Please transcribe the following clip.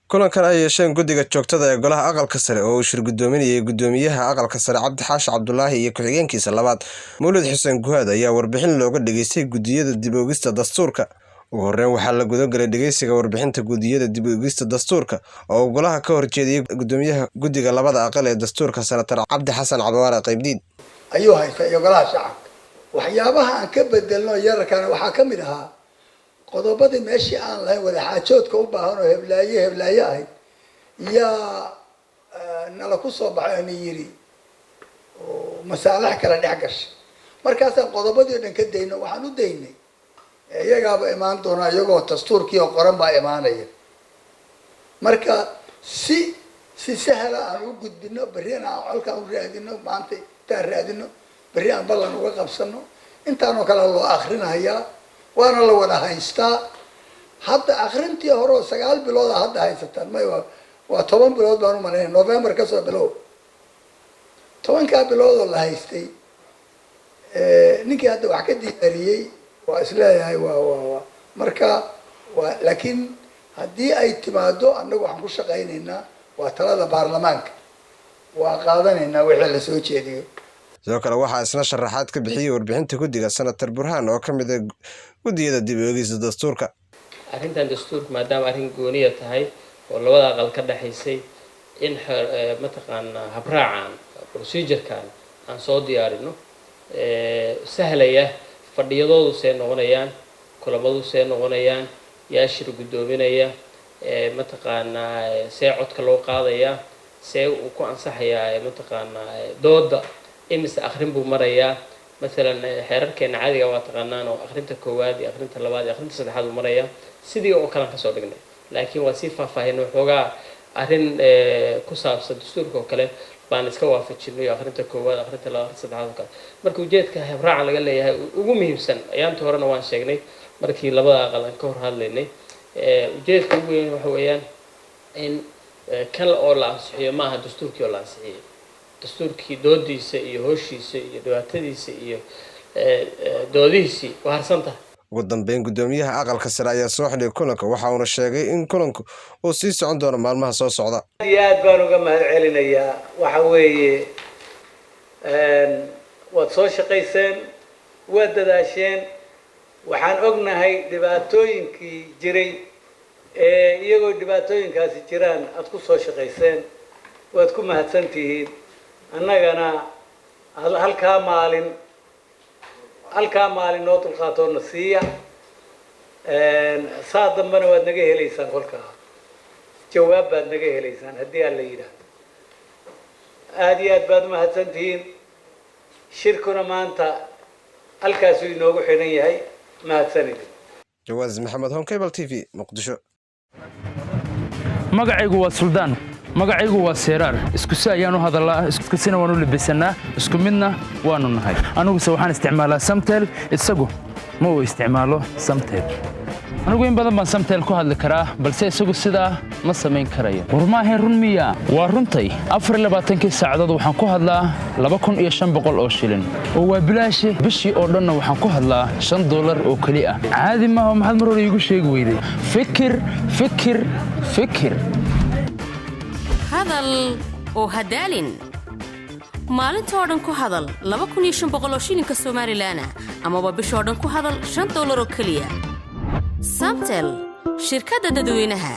Kulankan ay yeesheen guddiga joogtada ee golaha aqalka sare oo uu shir guddoominayay guddoomiyaha aqalka sare Cabdi Xaashi Cabdulaahi iyo ku-xigeenkiisa labaad Mawlid Xuseen Guhaad ayaa warbixin looga dhageystay guddiyada dib u eegista dastuurka. Ugu horreyn waxaa la gudagalay dhageysiga warbixinta guddiyada dib u eegista dastuurka oo uu golaha ka horjeediyay guddoomiyaha guddiga labada aqal ee dastuurka, Senator Cabdi Xasan Cabaare Qaybdiid. Ayuu haystaa iyo golaha shacabka. Waxyaabaha aan ka bedelno yararkana waxaa ka mid ahaa qodobadii meeshii aan lahayn wadaxaajoodka u baahan oo heblaaye heblaaye ahayd yaa nala ku soo baxay oo na yiri oo masaalax kala dhex gashay. Markaasaan qodobadii o dhan ka dayno, waxaan u daynay iyagaaba imaan doona, iyagoo dastuurkii oo qoran baa imaanaya. Marka si sahla aan u gudbino, berrina aan colkaan u raadino, maanta intaan raadino, berri aan ballan uga qabsano. Intaanoo kale loo akrinayaa, waana la wada haystaa hadda. Akrintii hore oo 9 bilood a hadda haysataan may, waa 10 bilood baan umalaynaya, November kasoo bilow. 10-kaa bilood oo la haystay, ninkii hadda wax ka diyaariyey waa isleeyahay waa marka waa. Laakiin haddii ay timaado, annagu waxaan ku shaqaynaynaa waa talada baarlamaanka, waa qaadanaynaa wixii lasoo jeediyo. Sidoo kale waxaa isna sharaxaad ka bixiyey warbixinta guddiga Senator Burhaan oo ka mid ah guddiyada dib u eegista dastuurka. Arrintan dastuurka, maadaama arrin gooniya tahay oo labada aqal ka dhexaysay, in mataqaanaa habraacan, procedurekan aan soo diyaarino sahlaya, fadhiyadoodu see noqonayaan, kulamadu see noqonayaan, yaa shir guddoominaya, mataqaanaa see codka loo qaadayaa, see uu ku ansaxayaa, mataqaanaa dooda imise akrin buu marayaa. Masalan, xeerarkeena caadiga waa taqaanaan oo akrinta koowaad iyo akrinta labaad iyo akrinta saddexaad uu marayaa, sidii oo kalean kasoo dhignay, laakiin waa sii faahfaahinay waxoogaa. Arrin ku saabsan dastuurka oo kale baan iska waafajinay, akrinta koowaad, akrinta labaad, akrinta saddexaad oo kale. Marka ujeedka habraacan laga leeyahay ugu muhiimsan, ayaantii horena waan sheegnay markii labada aqal aan ka hor hadlaynay, ujeedka ugu weyn waxa weeyaan in kan oo la ansixiyo maaha dastuurkii oo la ansixiyey. Dastuurkii doodiisa iyo hooshiisa iyo dhibaatadiisa iyo doodihiisii waa harsan tahay. Ugu dambeyn, guddoomiyaha aqalka sare ayaa soo xidhay kulanka, waxa uuna sheegay in kulanku uu sii socon doono maalmaha soo socda. Aad iyo aad baan uga mahad celinayaa. Waxa weeye, waad soo shaqayseen, waad dadaasheen. Waxaan ognahay dhibaatooyinkii jiray ee iyagoo dhibaatooyinkaasi jiraan aada ku soo shaqayseen. Waad ku mahadsan tihiin. Annagana halkaa maalin noo dulqaatoona siiya. Saa dambena waad naga helaysaan, kolkaa jawaab baad naga helaysaan haddii aan la yidhaahdo. Aada iyo aad baad umahadsan tihiin. Shirkuna maanta halkaasuu inoogu xidhan yahay. Mahadsanidin. Jawaas Maxamed, Horn Cable TV, Muqdisho. Magacaygu waa Suldaan, magacaygu waa Seeraar. Isku si ayaan u hadallaa, isku sina waan u labisannaa, isku midna waannu nahay. Aniguse waxaan isticmaalaa Samtel, isagu ma uu isticmaalo Samtel. Anigu in badan baan Samtel ku hadli karaa, balse isagu sidaa ma samayn karayo. War maahayn run miya? Waa runtay. 24-kii saacadood waxaan ku hadlaa 2500 oo shilin oo waa bilaashe. Bishii oo dhanna waxaan ku hadlaa $5 oo keli ah. Caadi maaha. Maxaad mar hore iigu sheegi weyday? Fikir, fikir, fikir. Hadal oo hadaalin. Maalintoo dhan ku hadal 2500 oo shilinka Somalilan ah, amaba bishoo dhan ku hadal $5 oo keliya. Samtel, shirkadda dadweynaha.